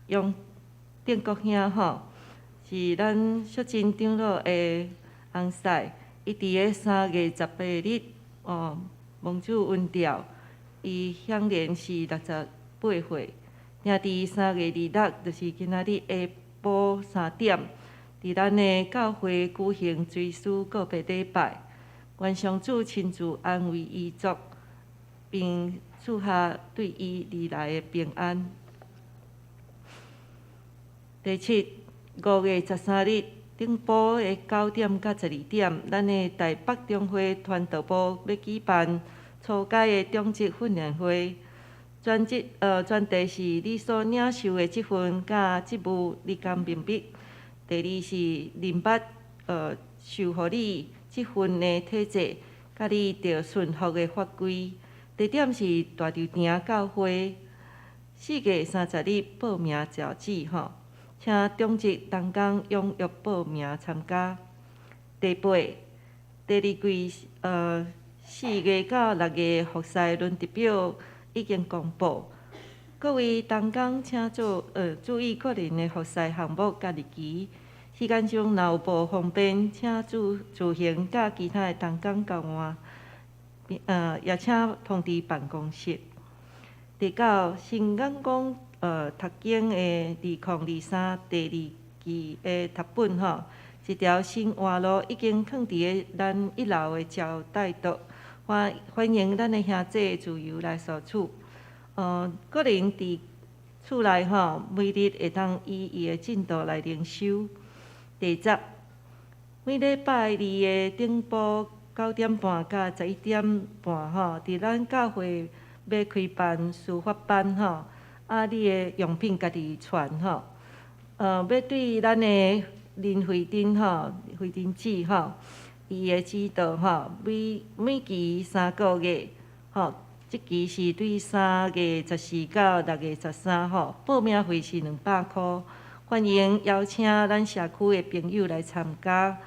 楊定國兄吼，是咱淑珍長老的翁婿，伊佇个3月18日哦，蒙主恩召，伊享年是68歲。定佇3月26，就是今仔日下晡3點，佇咱的教會舉行追思告別禮拜，願上主親自安慰遺族，並賜下對伊而來的平安。第七，5月13日頂晡的9點到12點，咱的台北中會傳道部欲舉辦初階的長職訓練會，專題是你所領受的職分佮職務，你敢明白？第二是認捌授予你職分的體制，佮你著順服的法規。地點是大稻埕教會，4月30日報名截止吼，請長職同工踴躍報名參加。第八，第二季4月到6月服侍輪值表已經公布，各位同工請注意個人的服侍項目佮日期。時間上若有無方便，請自行佮其他的同工交換，也請通知辦公室。第九，新眼光讀經的2023第二期的讀本吼，一條新活路已經囥佇个咱一樓的招待桌，歡迎咱的兄弟自由來索取。個人佇厝內吼，每日會當依伊的進度來靈修。第十，每禮拜二的頂晡9點半到11點半吼，佇咱教會欲開辦書法班吼，啊，你的用品家己傳吼。欲對咱的林慧珍吼，慧珍姊吼，伊的指導吼，每期3個月吼，這期是對3月14到6月13吼，報名費是200箍，歡迎邀請咱社區的朋友來參加。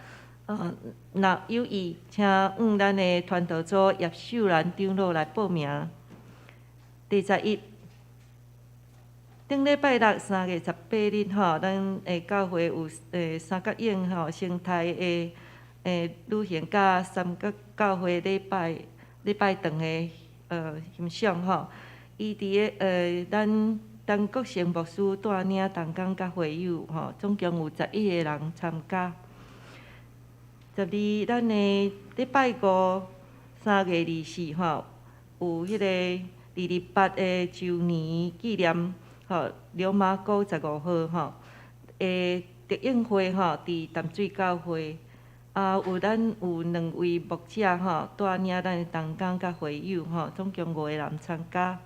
若有意，請向咱的傳道組葉秀蘭長老來報名。第十一，頂禮拜六3月18日吼，咱的教會有三角湧吼生態的旅行，佮三角教會禮拜堂的欣賞吼。伊佇个咱陳國成牧師帶領同工佮會友吼，總共有11個人參加。12，咱的禮拜五3月24吼，有彼個228的周年紀念吼，流麻溝15號吼的特映會吼，佇淡水教會。啊，有咱有兩位牧者吼，帶領咱的同工佮會友吼，總共五個人參加。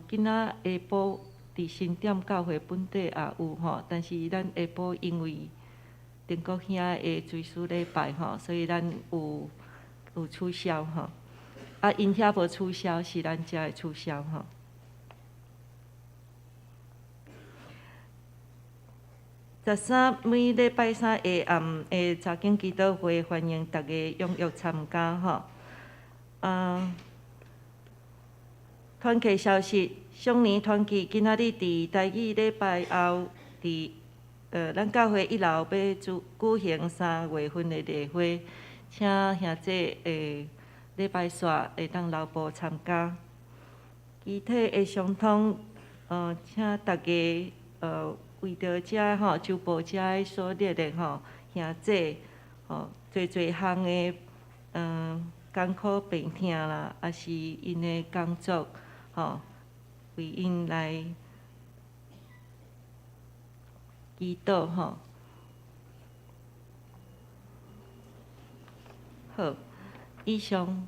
今仔下晡佇新店教會本地也有吼，但是咱下晡因為陳國兄的追思禮拜吼，所以咱有取消吼。啊，𪜶遐無取消，是咱遮會取消吼。13每禮拜三下暗的查經祈禱會，歡迎大家踴躍參加吼。啊，團契消息，雙年團契今仔日佇台語禮拜後，佇咱教會一樓欲舉行3月份的例會，請兄弟禮拜四會當留步參加。肢體的傷痛，請大家为著遮吼，周报遮所列的吼，兄姊吼，济济项的艰苦病痛啦，抑是𪜶的工作吼，为𪜶来祈祷吼。好，以上。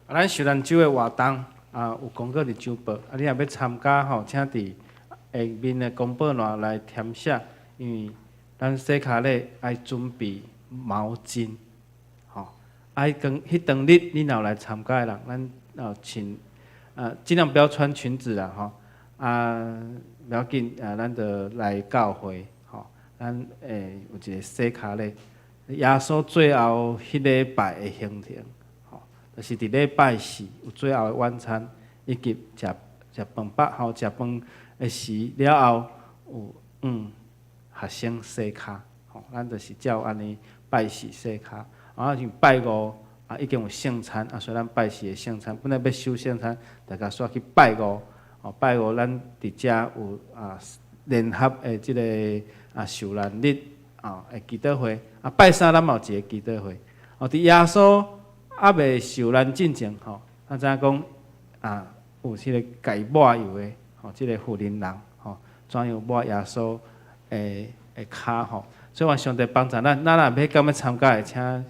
啊，咱受难周的活动啊，有公告伫周报。啊，你若欲参加吼，请伫下面的公布栏来填写，因为咱洗跤礼爱准备毛巾，吼。啊，彼当日你若有来参加的人，咱哦请啊，尽量不要穿裙子啦，吼。啊，无要紧，啊，咱就来教会，吼。咱会有一个洗跤礼，耶稣最后彼礼拜的行程。就是伫礼拜四有最后的晚餐，以及食食饭饱吼，食饭的时了后有学生洗跤，吼，咱就是照按呢拜四洗跤，啊像拜五啊已经有圣餐，啊所以咱拜四的圣餐本来欲守圣餐，大家煞去拜五，吼，拜五咱伫遮有啊联合的这个啊受难日啊的祈祷会，啊拜三咱嘛有一个祈祷会，哦伫耶稣犹未受难进前吼，咱知影讲啊，有彼个共伊抹油的吼，这个妇人人吼，怎样抹耶稣的跤吼？所以愿上帝帮助咱，咱若欲敢欲参加的，请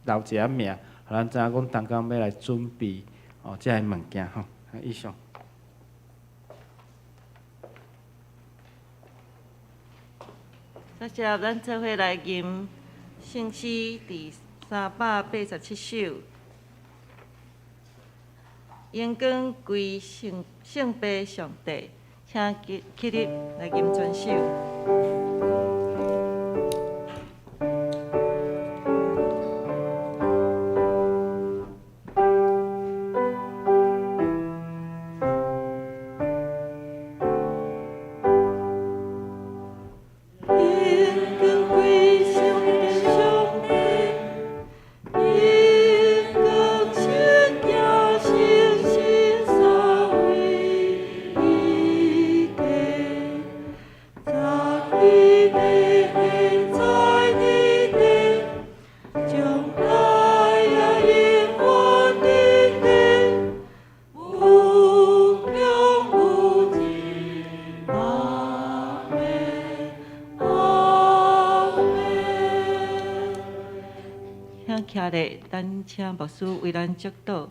留一下名，予咱知影讲同工欲来准备哦，这个物件吼。以上。谢谢，咱做伙来吟圣诗第387首。荣光归圣圣父上帝，请起起立来吟全首。徛咧，咱请牧师为咱祝祷。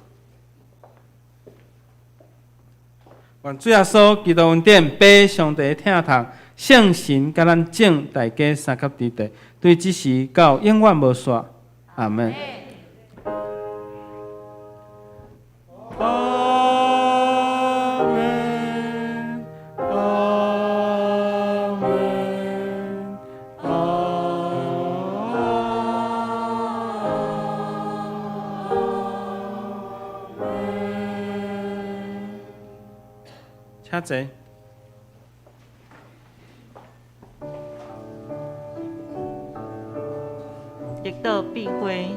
愿主耶稣基督恩典，父上帝疼痛，圣神佮咱众大家相佮伫地，对这时到永远无煞。阿门。阿门，阿门，阿门。请坐。祝祷闭会。